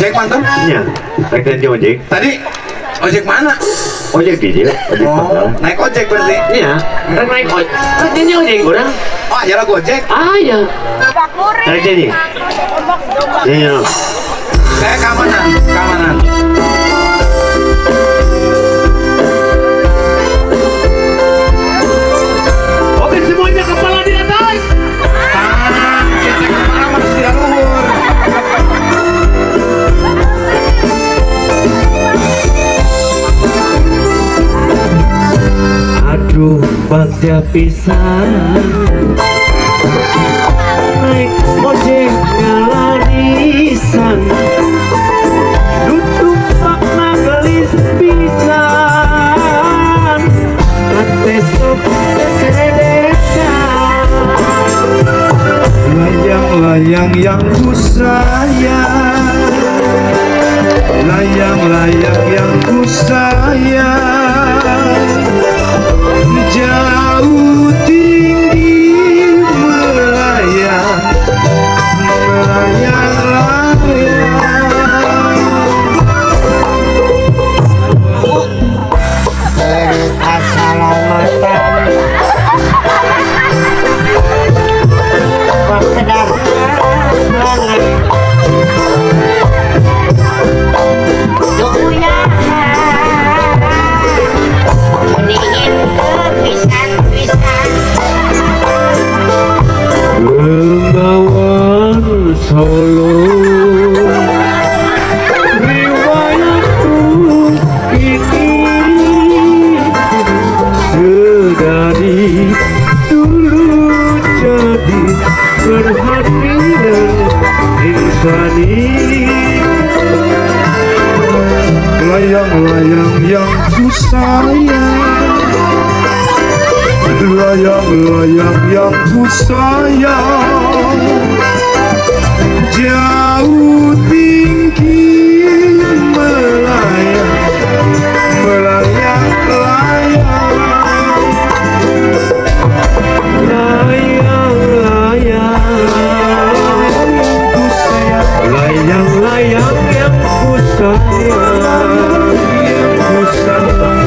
Ojek mantan? Iya, naik ganti ojek. Tadi ojek mana? Ojek di dia, ojek Oh, naik ojek berarti? Iya, naik ojek. Kan ini ojek orang. Oh, ya lah gojek. Ah, iya. Naik jadi. Iya. Saya keamanan, keamanan. Oke, semuanya kepala di atas. Ah, kita kepala masih di luhur. Aduh, bagja pisan. Naik ojek ngalarisan. Nutupak gelis pisan. Kate sok seseredesan. Layang-layang yang ku sayang, layang-layang yang ku sayang, jauh tinggi melayang, melayang-layang. Berkeselamatan sekedar banget. Bengawan Solo, riwayatku ini sedari dulu jadi perhatian insani. Layang-layang yang ku sayang, layang-layang yang ku sayang, jauh tinggi melayang, melayang-layang. Layang-layang ku sayang, layang-layang yang ku sayang, yang ku sayang.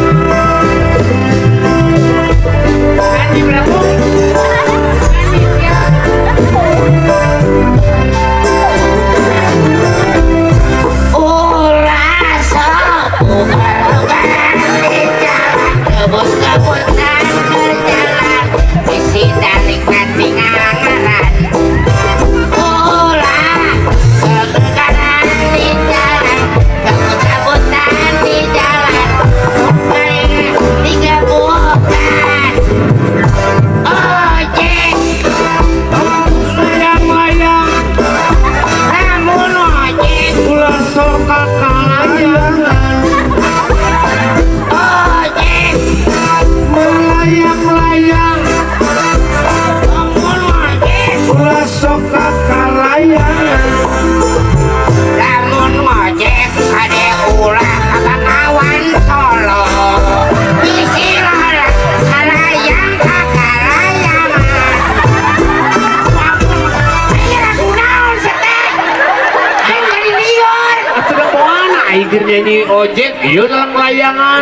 Aing nyanyi ojek, iya dalam layangan.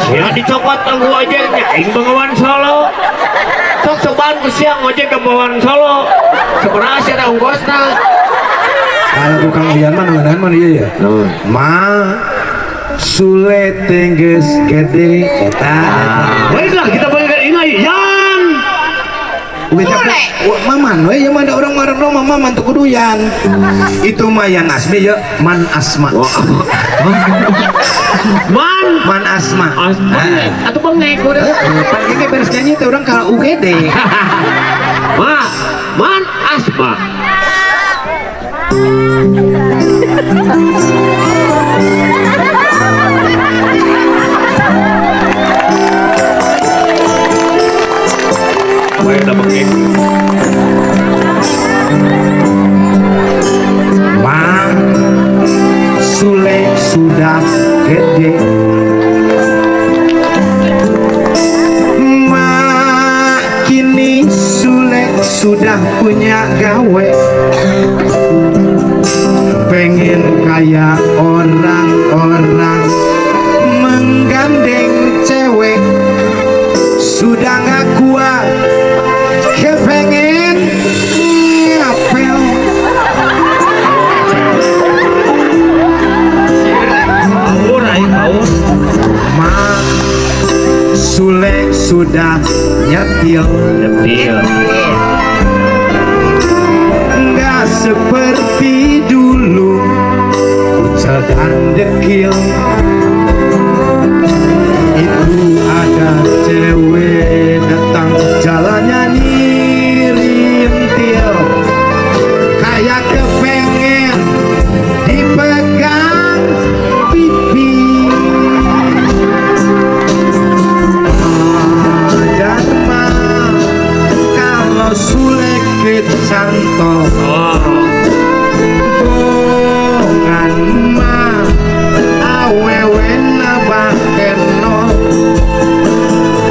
Sia dicokot tangguh ojeknya, aing Bengawan Solo. Sok cobaan ku siang ojek ke Bengawan Solo. Seberapa sih ada ongkosna? Kalau bukan lian mah ngeunaan mah ieu ya. Ma Sule tengges gede eta. Baiklah kita balikan ini yang Maman we ya mah ada orang marah mah maman teu kudu yan. Itu mah yang asmi ya man asma. Man man asma. Atuh bengek udah. Pan ge beres nyanyi teh urang ka UGD. Ma man asma. Ma Sule sudah gede, ma kini Sule sudah punya gawe, pengen kaya Kayak orang-orang menggandeng cewek, sudah gak kuat kepengen ngapel. Paur aing paur. Ma Sule sudah nyetil, Nyetil. nggak seperti dulu kucel dan dekil. Itu ada cewek datang, jalannya nirintil, kayak kepengen dipegang pipi. Dharma kalau Sule kecantol, Oh. bongan mah awewe bakeno.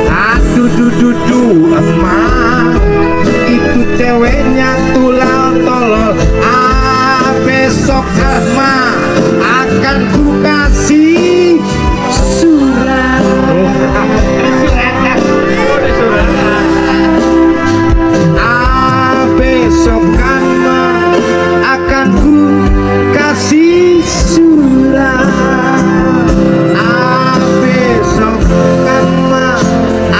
Aduh du du du emak, itu ceweknya tulal tolol. Ah besok emak akan ku kasih surat. Ah besok kan mah akan ku kasih surat. Ah besok kan mah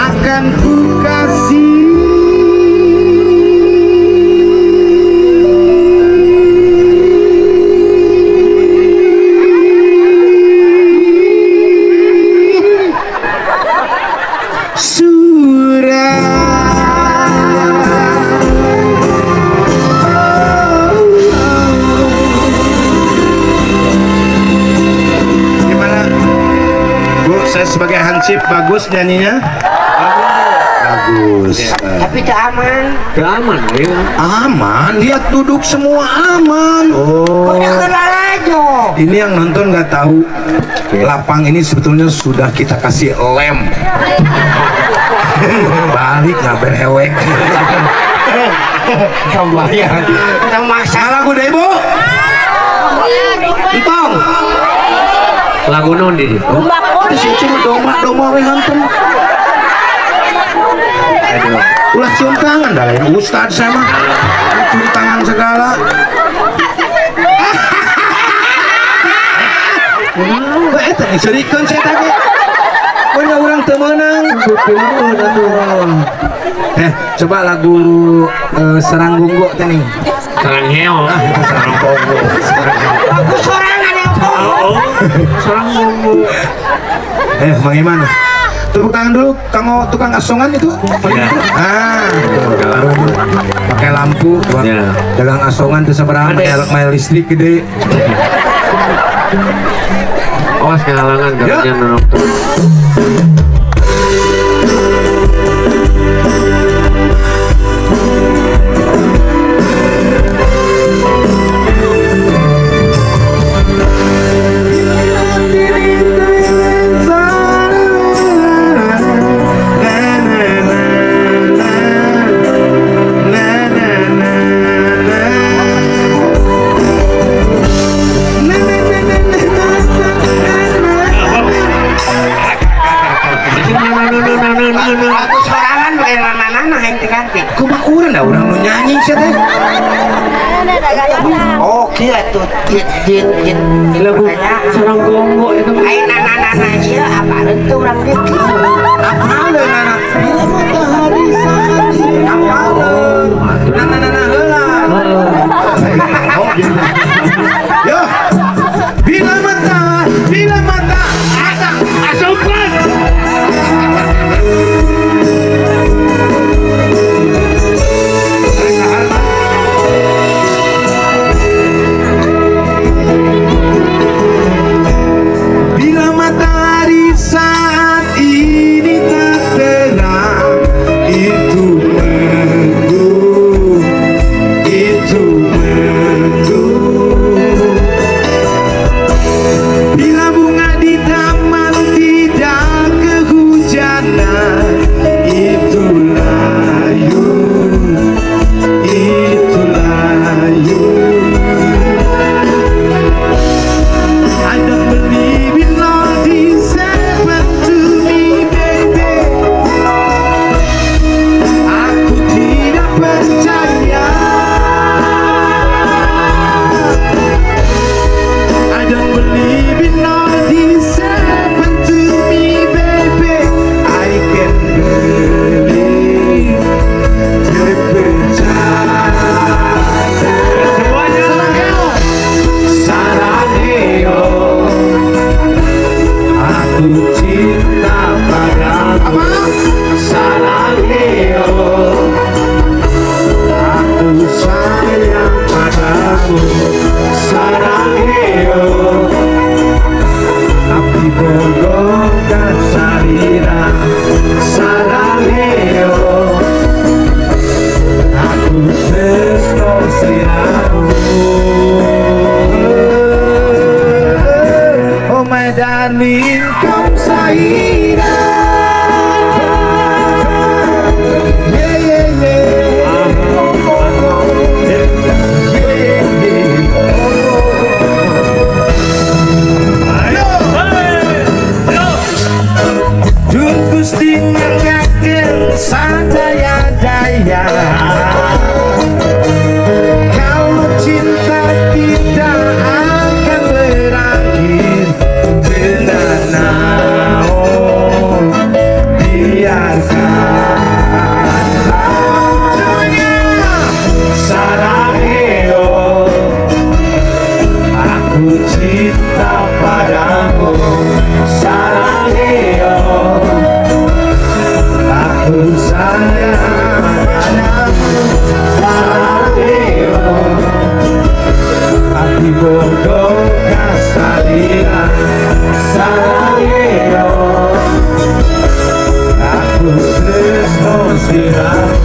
akan ku kasih surat. Gimana? Bu, saya sebagai hansip bagus nyanyinya? Bagus. Tapi teu aman. Teu aman ya. Aman, lihat duduk semua aman. Oh. Udah kenal aja. Ini yang nonton nggak tahu, lapang ini sebetulnya sudah kita kasih lem. Balik nggak berewek. Kebayang. Termasuk Salah lagu deh, Bu. Entong. Lagu naon di dieu? Oh, si cuma doma doma we hantem. Aduh. Ulah cium tangan dah lain ustad saya mah. Cium tangan segala. Wah, eta diserikeun saya tadi. Punya orang teu meunang. Coba lagu Serang Gunggo teh nih. Serang heo. Ah, itu Serang Gunggo. aku sorangan yang Oh, serang gunggo. Mang Iman. Tepuk tangan dulu kanggo tukang asongan itu. Ya. Ah, baru pakai lampu buat Ya. dagang asongan tuh sabaraha Ada. mile listrik gede. Awas kehalangan Ya. katanya nonton. Aku sorangan pakai nana yang ganti. Kumaha urang da urang nu nyanyi sia teh. Oh, kieu tuh jin jin jin. Lagu serang gonggo itu. Ai nana nana ieu apaleun tuh urang dikit. Apaleun nana? Bila matahari saat ini apaleun. Nana nana heula. Oh, gitu. Yo. Bila mata, bila mata, asa Asupkan. Bila matahari saat ini tak terang, itu mendung, itu mendung. Jalanin kamsahida. Yeah, yeah, yeah. Yeah, yeah. Duh Gusti ngerjakan sadaya-daya. Kalau cinta tidak akan berakhir. Tenang, biarkan semuanya. Sarangeo, aku cinta padamu. Sarangeo, aku sayang padamu. Sarangeo, hati bodoh kasalira. Sarangeo, aku tresno sliramu.